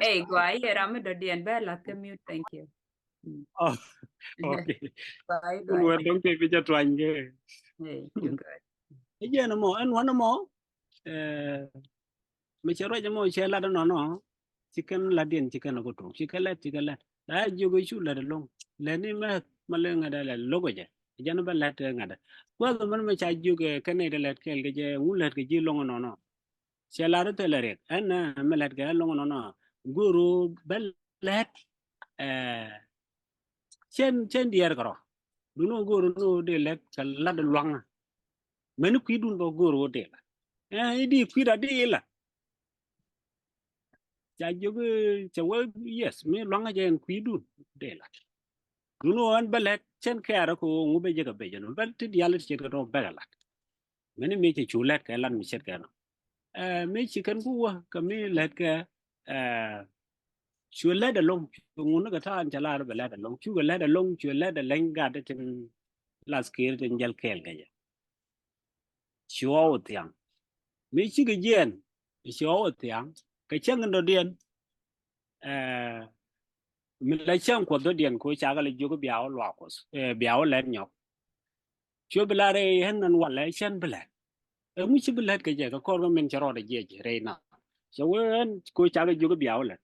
Ey, guay, cɛ ram mi dɔ̱diɛn bä lath kä mute, thank you. Mm. Oh, okay. Guay, guay. Wä dɔŋ ti bi jɛ tuany kɛ. Ey, you good. Ɛ jɛn mɔ, ɛn wanɛ mɔ, eh, mi cɛ ruac mɔ cɛ lat nɔnɔ, ci kɛn latdiɛn ci kɛn kɛ tok, ci kɛ lɛt, ci kɛ lɛt. La jiök i̱ cu lät ɛlɔ̱ŋ. Lät ni mɛ, ma lɛ ŋa̱t ɛ lät lo̱k ɛ jɛ. Jɛn bä lät ɛ ŋa̱t ɛ. Gua̱th mɛn mɛ ca jiök ɛ kɛn nɛy ti lät kɛɛl kɛ jɛ, ŋu lät kɛ ji̱ ɛlɔ̱ŋ ɛnɔnɔ. Cɛ lar thilɛ riɛk. Ɛn, ɛ, mɛ lät kɛ ɛlɔ̱ŋ ɛnɔnɔ. Go̱o̱r ɣöö bä lät, ɛ, cɛn, cɛn diɛɛr kɛ rɔ. Duundɛ ɣöö go̱o̱r ɣöö dee lät kɛ lat luaŋä. Mɛn kui̱dun bä go̱o̱r ɣöö dee lat. Ɛ, i̱ di kui̱da di ila. Ca jiök, cɛ wee, yes, mi luaŋä jɛ ɛn kui̱dun dee lat. Duundɛ ɣöö ɛn bä lät cɛn kɛɛr kɛ ɣöö ŋu bɛ jɛ kɛ bec ɛn bä ti diaal ti ce̱tkɛ tɔ bɛ kɛ lat. Mɛn mi cɛ cu lät kɛ lat mi ce̱tkɛ nɔ. Ɛ, mi ci kɛn ku wä kɛ mi lät kɛ, ɛ, cu lät ɛlɔ̱ŋ, cu ŋun kɛ ta̱a̱n cɛ lar bɛ lät ɛlɔ̱ŋ, cu kɛ lät ɛlɔ̱ŋ, cu lät ɛlɛny gat tin lath kiir tin jäl kɛɛl kɛ jɛ. Ci ɣɔw thiaŋ. Mi cikɛ jiɛɛn, ci ɣɔw thiaŋ. Kɛ cäŋ in dɔ̱diɛn, ɛ, mi la cäŋ kuɔth dɔ̱diɛn kɛ ɣöö cakɛ lɛ jiök bia wä luaak kuɔth, ɛ, bia wä lɛt nyɔk. Cuɛ bi lar ɛ ɣän ɛn walɛ cɛn bi lät. Ɛŋu ci bi lät kɛ jɛ kɛ kɔr kɛ min cɛ rɔɔdɛ jiɛc rɛy na. Cɛ wee ɛn kɛ ɣöö cakɛ jiök bia wä lät.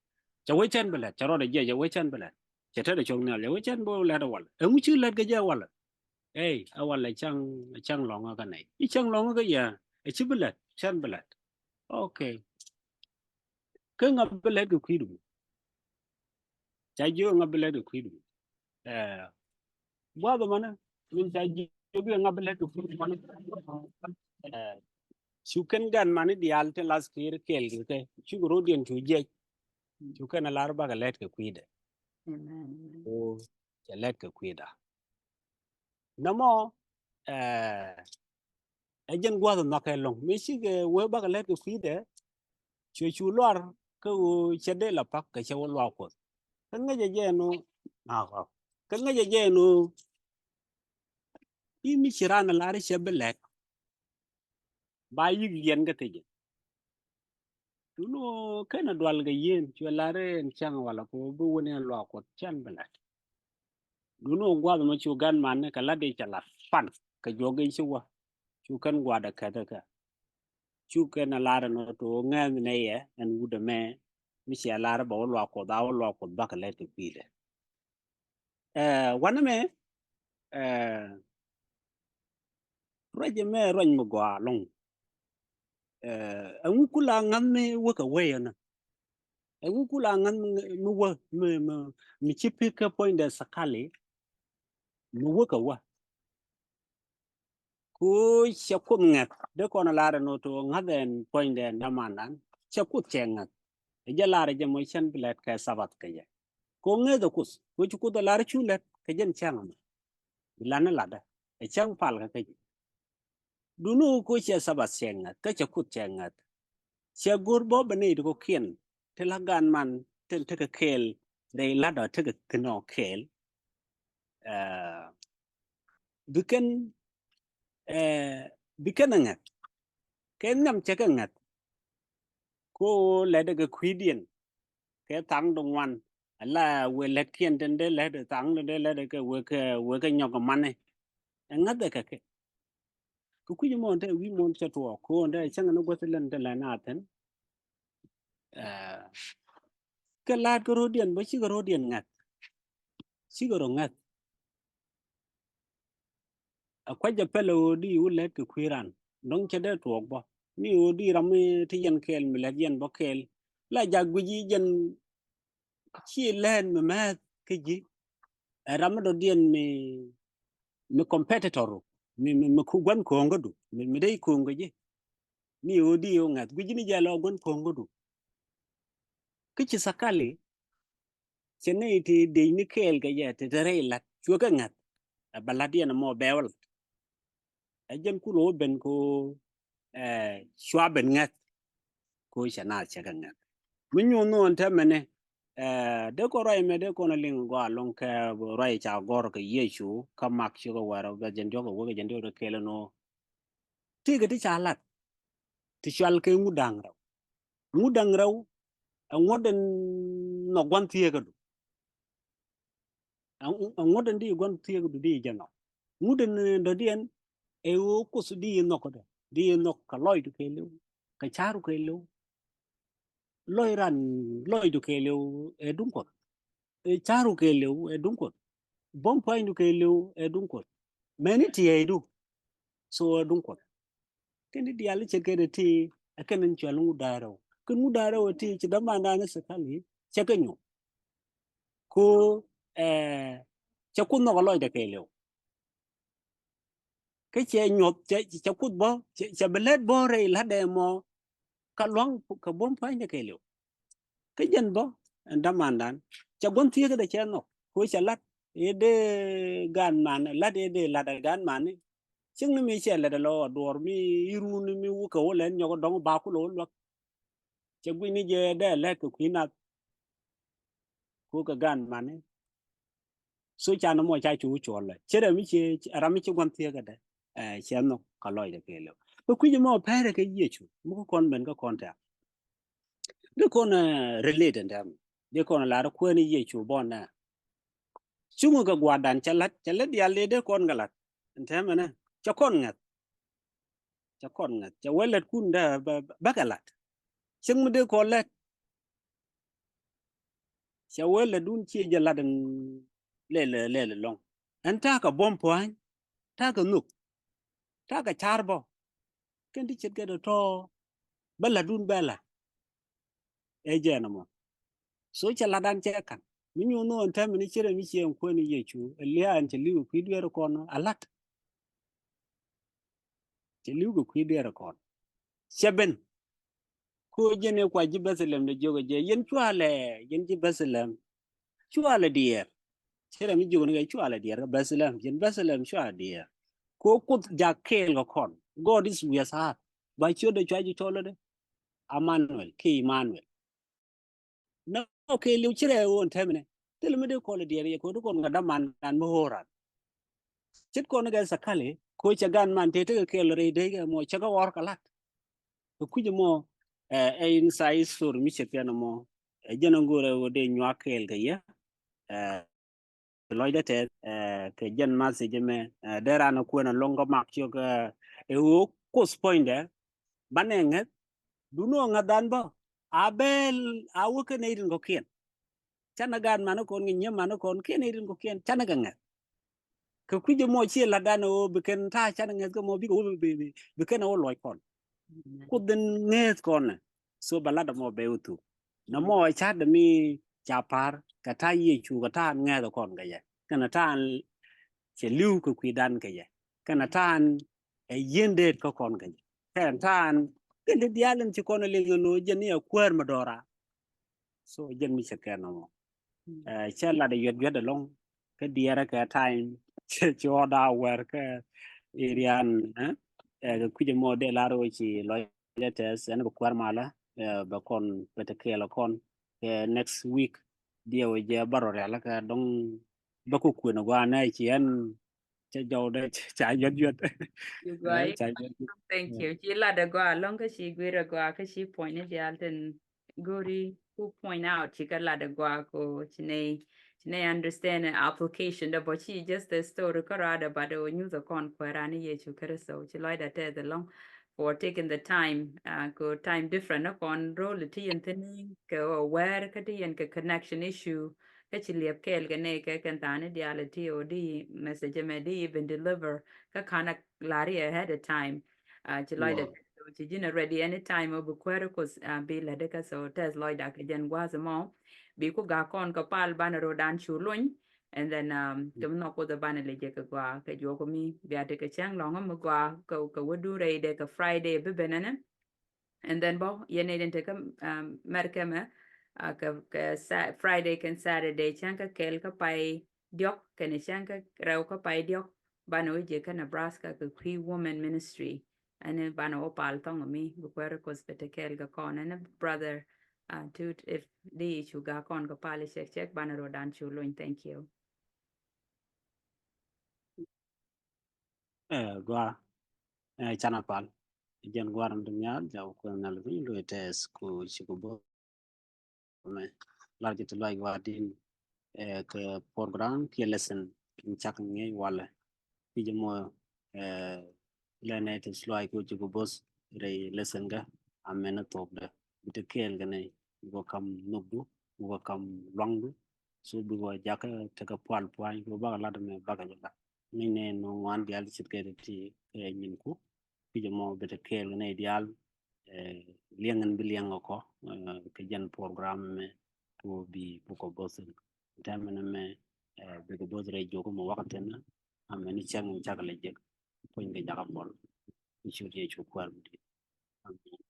Cɛ wee cɛn bi lät, cɛ rɔɔdɛ jiɛc, cɛ wee cɛn bi lät. Cɛ tetdɛ cuɔ̱ŋ nhial, cɛ wee cɛn bi lät ɛ walɛ. Ɛŋu ci lät kɛ jɛ walɛ. Ey, ɛ walɛ cäŋ, cäŋ lɔ̱ŋä kä nɛy. I̱ cäŋ lɔ̱ŋä kä yɛ, ɛ ci bi lät, cɛn bi lät. Okay. Kä ŋa bi lät kɛ kui̱du? Ca jiök ŋa bi lät kɛ kui̱du? Ɛ, gua̱a̱th ɛmɔnä, min ca jiök ŋa bi lät kɛ kui̱du mɔnä. Ɛ, cu kɛn gan mani diaal tin lath kiir kɛɛl kɛ kɛ, cukɛ ro̱diɛn cu jiɛc. Cu kɛn a lar bakɛ lät kɛ kui̱dɛ. Amen. Ko cɛ lät kɛ kui̱da. Nɔmɔ, ɛ, ɛ jɛn gua̱th nhɔkɛ ɛlɔ̱ŋ. Mi cikɛ wee bakɛ lät kɛ kui̱dɛ, cuɛ cu luar kä ɣöö cɛ dee la pak kɛ cɛ wä luaak kuɔth. Kä ŋäcɛ jɛ ɛn ɣöö, kä ŋäcɛ jɛ ɛn ɣöö, i̱ mi ci raan ɛ lar i̱ cɛ bi lät. Ba yi̱k yɛn kä thiec. Duundɛ ɣöö /kenɛ dual kɛ yien, cuɛ lar i̱ ɛn cäŋ walɛ kɛ ɣöö bi wä ni ɛn luaak kuɔth cɛn bi lät. Duundɛ ɣöö gua̱th ɛmɔ cu gan mani kɛ lat i̱ cɛ lat pan kɛ juɔk in ci wä. Cu kɛn gua̱a̱dɛ käth kä. Cu kɛn a lar ɛn ɣöö to ŋɛ̈th nɛy ɛ ɛn wut ɛmɛ mi cɛ lar i̱ bɛ wä luaak kuɔth, a wä luaak kuɔth bakɛ lät kɛ kui̱dɛ. Ɛ, wanɛ mɛ, ɛ, ruac ɛmɛ ruac mi gɔaa ɛlɔ̱ŋ. Ɛ, ɛŋu kula ŋa̱th mi wä kɛ wee ɛnɔ? Ɛŋu kula ŋa̱th mi, mi wä, mi, mi, mi ci pi̱k kä puɔ̱nydɛ thakali mi wä kɛ wä? Ku cɛ Kuoth ŋäth, dee kɔn a lar ɛn ɣöö to ŋa̱th ɛn puɔ̱nydɛ ɛn dämandan, cɛ Kuoth cɛ ŋäth. Ɛ jɛ lar ɛ jɛ mɔ cɛn bi lät kɛ Thabath kɛ jɛ. Ko ŋäth ɛ Kuoth, ko ci Kuoth ɛ lar cu lät kɛ jɛn cäŋ ɛmɛ. Bi lan ni latdä, ɛ cäŋ pal kä kä ji̱. Duundɛ ɣöö ko cɛ Thabath cɛ ŋäth, kä cɛ Kuoth cɛ ŋäth. Cɛ go̱r bä bɛ nɛy ti kɔ̱kiɛn, ti la gan man, tin tekɛ kɛɛl, rɛy latdä tekɛ thi̱n ɔ kɛɛl. Ɛ, bi kɛn, ɛ, bi kɛn ɛ ŋäth. Kɛ nhiam cɛ kɛ ŋäth. Ko lɛtdɛ kɛ kui̱diɛn. Kɛ thaŋ di ŋuan. Ala wëë lätkiɛn tin dee lɛt thaŋ di dee lɛt kɛ wëë kɛ, wëë kɛ nyɔk kɛ mani. Ɛ ŋäth ɛ kɛ kɛ. Kɛ kui̱c mɔ te wi̱i̱ mɔ cɛ tuɔɔk. Ko te cäŋ ni gua̱th lɛn te lɛn a thi̱n. Ɛ, kɛ la̱a̱t kä ro̱diɛn bä cikɛ ro̱diɛn ŋäth. Cikɛ rɔ ŋäth. A kuac a pɛl a ɣöö di wä lät kɛ kui̱ ran. Dɔ̱ŋ cɛ dee tuɔɔk bä. Ni ɣöö di ram mi ti yɛn kɛɛl mi lät yɛn bä kɛɛl. La jak guic i̱ jɛn ci lɛn mi mɛth kä ji̱. Ɛ ram mi dɔ̱diɛn mi, mi competitor. Mi, mi, mi ku gua̱n ko̱o̱ŋ kädu. Mi, mi dee ko̱o̱ŋ kä ji̱. Ni ɣöö di ɣöö ŋäth. Guic ni jɛ lɔ gua̱n ko̱o̱ŋ kädu. Kä ci thakali. Cɛ nɛy ti dec ni kɛɛl kɛ jɛ ti te rɛy la̱t cuɛ kɛ ŋäth. Ɛ bɛ la̱t yɛn ɛmɔ bɛ wä la̱t. Ɛ jɛn kun wä ben ko, ɛ, cua ben ŋäth. Ko cɛ naath cɛ kɛ ŋäth. Mi nyuun nhɔn tɛmɛni, ɛ, dee kɔn ruac mɛ dee kɔn liŋ gɔaa loŋ kɛ ruac ca gɔr kɛ Yecu kä Mak cikɛ wɛr bɛ jɛn diɔk kɛ wek jɛn diɔk kɛ kɛɛl ɛn ɣöö. Tëëkɛ ti ca lat. Ti cual kɛ ŋut da̱ŋ rɛw. Ŋut da̱ŋ rɛw, ɛ ŋuɔ̱t in nhɔk gua̱n thieekädu. Ɛ ŋuɔ̱t in di gua̱n thieekädu di jɛ nhɔk. Ŋut in dɔ̱diɛn, ɛ ɣöö Kuoth di nhɔk kädɛ. Di nhɔk kɛ lɔcdu kɛɛliw. Kɛ ca̱ru kɛɛliw. Lɔc ran, lɔcdu kɛɛliw, ɛ duŋ Kuɔth. Ɛ, ca̱ru kɛɛliw ɛ duŋ Kuɔth. Buɔ̱m pua̱nydu kɛɛliw ɛ duŋ Kuɔth. Mɛni tiɛɛydu, so ɛ duŋ Kuɔth. Kɛn ti diaal i̱ ce̱tkɛ dee ti ɛ kɛn in cual ŋut da̱a̱r rɛw. Kɛn ŋut da̱a̱r rɛw ɛ ti ci dämandan i̱ thɛkali cɛ kɛ nyuɔ̱th. Ku, ɛ, cɛ Kuoth nhɔk ɛ lɔcdɛ kɛɛliw. Kä cɛ nyuɔth, cɛ, cɛ Kuoth bä, cɛ, cɛ bi lät bä rɛy la̱tdɛ mɔ, kä lua̱ŋ kɛ buɔ̱m pua̱nydɛ kɛɛliw. Kä jɛn bä ɛn dämandan cɛ gua̱n thieekädɛ cɛ nhɔk, kɛ ɣöö cɛ la̱t ëë dee gaan man, la̱t ëë dee la̱t ɛ gaan mani. Cieŋni mi cɛ lät ɛ lɔ duɔɔr mi iruni mi wukɛ wä lɛn nyɔk dɔ̱ŋ ba kulɛ wä luäk. Cɛ gui̱ni jɛ dee lät kɛ kui̱ nath. Kukɛ gan mani. So canɛ mɔ ca cu cuɔlɛ. Ci rɛ mi ci, ram mi ci gua̱n thiekädɛ. Ɛ, cɛ nhɔk kä lɔcdɛ kɛɛliw. Kɛ kui̱c mɔ pɛrɛ kɛ Yecu. Mi kä kɔn ben kä kɔn tɛ̈. Di kɔn, ɛ, relate ɛn tɛm. Di kɔn lar kuɛn Yecu bɔn nɛ. Cuŋ kɛ gua̱dan cɛ la̱t, cɛ la̱t diaal di di kɔn kɛ la̱t. Ɛn tɛm ɛnɛ. Cɛ kɔn ŋa̱th. Cɛ kɔn ŋa̱th. Cɛ wee la̱t kun dee bä, bä, bä kɛ la̱t. Cieŋ mi dee kɔn la̱t. Cɛ wee la̱t dun ciɛ jɛ la̱t ɛn lɛl, lɛl ɛlɔ̱ŋ. Ɛn ta̱a̱ kɛ buɔ̱m pua̱ny, ta̱a̱ kɛ nhök, ta̱a̱ kɛ ca̱r bä. Kɛn ti ce̱tkɛ dee tɔ̱ bä la̱t dun bɛ la̱t. Ɛ jɛn ɛmɔ. So cɛ la̱tdan cɛ ka̱n. Mi nyuun nhɔk ɛn tɛm ɛn ci rɛ mi ciɛ ɛn kuɛn Yecu. Ɛ lia̱a̱ ɛn cɛ li̱w kɛ kui̱ dueer kɔn a la̱t. Cɛ li̱w kɛ kui̱ dueer kɔn. Cɛ ben. Ko jɛn ɛ kua ji̱ Bethlehem dee jiök ɛ jɛ. Yɛn cualɛ, yɛn ji̱ Bethlehem. Cualɛ diɛɛr. Ci rɛ mi jiök ni kɛ cualɛ diɛɛr kä Bethlehem. Yɛn Bethlehem cualɛ diɛɛr. Ko Kuoth jak kɛɛl kɛ kɔn. God is with us. Ba ciötdɛ cua ji̱ cɔl ɛ dee. Emmanuel, ki Emmanuel. Nɔ kɛɛliw ci rɛ ɣöö ɛn tɛmɛ nɛ. Thilɛ mi dee kɔl diɛɛr yɛ kɛ ɣöö di kɔn kɛ dämandan mi ɣöö ran. Ce̱t kɔn kɛ thɛkali, ko cɛ gan man tëë tekɛ kɛɛl rɛy dee kɛ mɔ cɛ kɛ ɣɔr kɛ la̱t. Kɛ kui̱c mɔ, ɛ, ɛ in sa history mi ce̱tkɛ nɛ mɔ. Ɛ jɛn ɛ go̱o̱rɛ ɣöö dee nyuak kɛɛl kɛ yɛ. Ɛ, lɔcdä tɛth, ɛ, kɛ jɛn message mɛ, ɛ, dee ran ɛ kuɛn ɛ lo̱ŋ kä mak ciök, ɛ, ɛ ɣöö Kuoth puɔ̱nydɛ, banɛ ŋäth, duundɛ ɣöö ŋäthdan bä, a bɛ, a wä kɛn nɛy tin kɔ̱kiɛn. Canɛ gaat mani kɔn kɛ nyiee mani kɔn, kiɛn nɛy tin kɔ̱kiɛn, canɛ kɛ ŋäth. Kɛ kui̱c mɔ ci la̱tdan ɣöö bi kɛn ta̱a̱ canɛ ŋäth kä mɔ bikɛ wä bi, bi, bi kɛn ɛ wä luɔc kɔn. Kuoth in ŋäth kɔn nɛ. So bɛ la̱t ɛmɔ bɛ wä thuk. Nɛ mɔ ɛ ca̱t mi ca pa̱r kɛ ta̱a̱ Yecu kɛ ta̱a̱ ŋäth kɔn kɛ jɛ. Kɛnɛ ta̱a̱ cɛ li̱w kɛ kui̱dan kɛ jɛ. Kɛnɛ ta̱a̱ ɛ yieen deet kä kɔn kɛ jɛ. Kɛn ta̱a̱ kɛn ti diaal in ci kɔn ɛ liŋ ɛn ɣöö jɛn ni ɛ kuäär mi dɔra. So jɛn mi cɛ kɛn nɔmɔ. Ɛ, cɛ lat ɛ yuɛt yuɛt ɛlɔ̱ŋ. Kä diɛɛrɛ kɛ time. Cɛ, cɛ ɣɔda wɛr kä irian, ɛ? Ɛ, kɛ kui̱c ɛmɔ dee lar ɣöö ci lɔcdɛ tɛth ɛn bɛ kuɛr malä, ɛ, bɛ kɔn bɛ te kɛɛl kɔn. Kɛ next week. Diɛ wä jɛ bä rɔ rial kɛ dɔŋ bä ku kuën ɛ gua̱a̱n ɛ ci ɛn cɛ jɔw dee ca yuɛt yuɛt. Ɛ, ca yuɛt yuɛt. Thank you. Ci lat ɛ gɔaa ɛlɔ̱ŋ kä ci guir ɛ gɔaa kä ci puɔ̱ny ni diaal tin go̱ri ku point out ci kɛ lat ɛ gɔaa ko ci nɛy, ci nɛy understand ɛ application dɛ bɔ ci just the story kä raadɛ but ɛ wä nyuth ɛ kɔn kuɛ ran ni Yecu Kritho ci lɔcdɛ tɛth ɛlɔ̱ŋ for taking the time, uh, ko time different ni kɔn role ti yɛn thin kɛ wä wɛɛr kä ti yɛn kɛ connection issue kä ci liɛp kɛɛl kɛ nɛy kɛ kɛn tha̱a̱ŋ ni diaal ti ɔ di message mɛ di even deliver kä ka̱n a lari ahead of time. Uh, ci lɔcdɛ tɛth ci ji̱n a ready anytime ɔ bi kuäär kos, uh, bi lätdä kä so tɛth lɔcda kɛ jɛn gua̱a̱th mɔ. Bi ku ga̱a̱ kɔn kɛ pal banɛ ro̱o̱dan cu lony. And then, um, kɛ mi nhɔk Kuoth ɛ banɛ lɛ jɛ kɛ gɔaa kɛ juɔk mi bia tekɛ cäŋ lɔ̱ŋ mi gɔaa kɛ, kɛ wädu rɛydɛ kɛ Friday bi ben ɛnɛ. And then bä yɛn nɛy tin tekä, um, Mɛrkɛ mɛ, uh, kɛ, kɛ Sa-, Friday kɛn Saturday cäŋ kä kɛl kä pay diɔk kɛnɛ cäŋ kä rɛw kä pay diɔk banɛ wä jiɛ kä Nebraska kɛ Cree Women Ministry. Ɛn banɛ wä pal thɔŋ mi bi kuɛr kos bɛ te kɛɛl kɛ kɔn ɛn brother, uh, Tut, if di cu ga̱a̱ kɔn kɛ pal cɛk cɛk banɛ ro̱o̱dan cu lony. Thank you. Ɛ, gua, ɛ, canɛ pal. Jɛn gua̱a̱r ni ti nhial, ja wä kuɛn nhial piny, luɛ tɛth ku ci ku bä. Mɛ lar jɛ ti luac gua̱a̱r din, ɛ, kɛ program kiɛ lesson in cak ŋi̱eec walɛ. Kui̱c mɔ, ɛ, lɛnɛ ti luac kɛ ci ku bo̱th rɛy lesson kä amɛn thok dɛ. Bi ti kɛɛl kɛ nɛ, bi kɔ kam nhökdu, bi kɔ kam luaŋdu. So bikɛ wä jakä tekɛ pual puany kɛ bakɛ lat mɛ bakɛ jakä. Mi nɛ nɔ ŋuan dial cit kɛ ti kɛ nyin ku. Ki jɛ mɔ bɛ te kɛɛl kɛ nɛ dial liɛŋ in bi liɛŋ kɔ kɛ jɛn program mɛ tu bi bukɔ both in. Tɛmɛ nɛ mɛ bikɛ both rɛ jok mɛ wakɛ tɛmɛ amɛ ni cɛŋ in cak lɛ jek. Puny kɛ jakä pɔl. Icu diɛ cu kuɛr bi di. Amen.